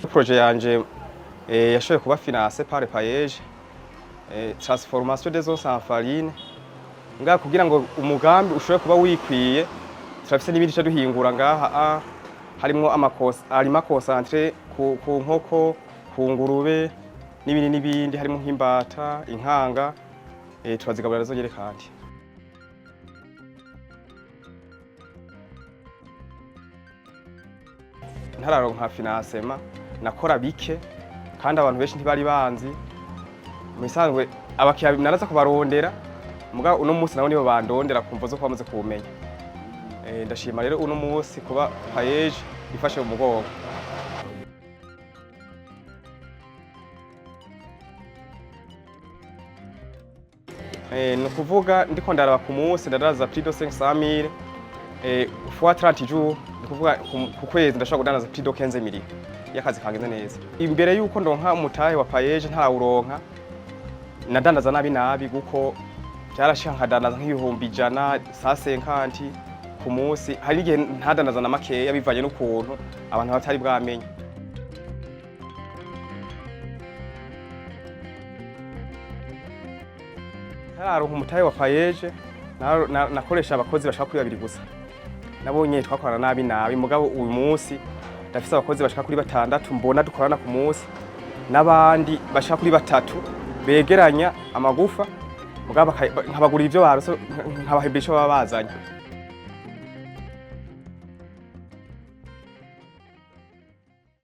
Projet yanje yashoboye kuba financée par PAEEJ, transformation des os en farine. Ngaha kugira ngo umugambi ushobore kuba wikwiye, turafise n'ibindi duca duhingura ngaha harimwo aliment concentré ku nkoko, ku ngurube n'ibindi n'ibindi, harimo nk'imbata, inkanga, turazigaburira nazo nyene. Kandi ntararonka financement nakora bike, kandi abantu benshi ntibari banzi. Mu bisanzwe abakiriya naraza kubarondera, muga uno munsi nabo nibo bandondera kumvo zo kuba bamaze kuwumenya. Ndashima rero uno munsi kuba PAEEJ ifashe mu mugongo. Ni ukuvuga ndiko ndaraba ku munsi ndadandaza plus de 500 000, fois 30 jours, ni ukuvuga ku kwezi ndashobora kudandaza plus de 15 millions iyo akazi kagenze neza. Imbere yuko ndonka umutahe wa PAEEJ, ntarawuronka, nadandaza nabi nabi, kuko byarashika nkadandaza nk'ibihumbi 100, 150 ku munsi. Hari igihe ntadandaza na makeya bivanye n'ukuntu abantu batari bwamenye. Ntararonka umutahe wa PAEEJ, nakoresha abakozi bashika kuri babiri gusa, nabonye twakorana nabi nabi. Mugabo uyu munsi ndafise abakozi bashika kuri batandatu mbona dukorana ku munsi, n'abandi bashika kuri batatu begeranya amagufa, mugabo nkabagurira ivyo barose, nkabahembera ico baba bazanye.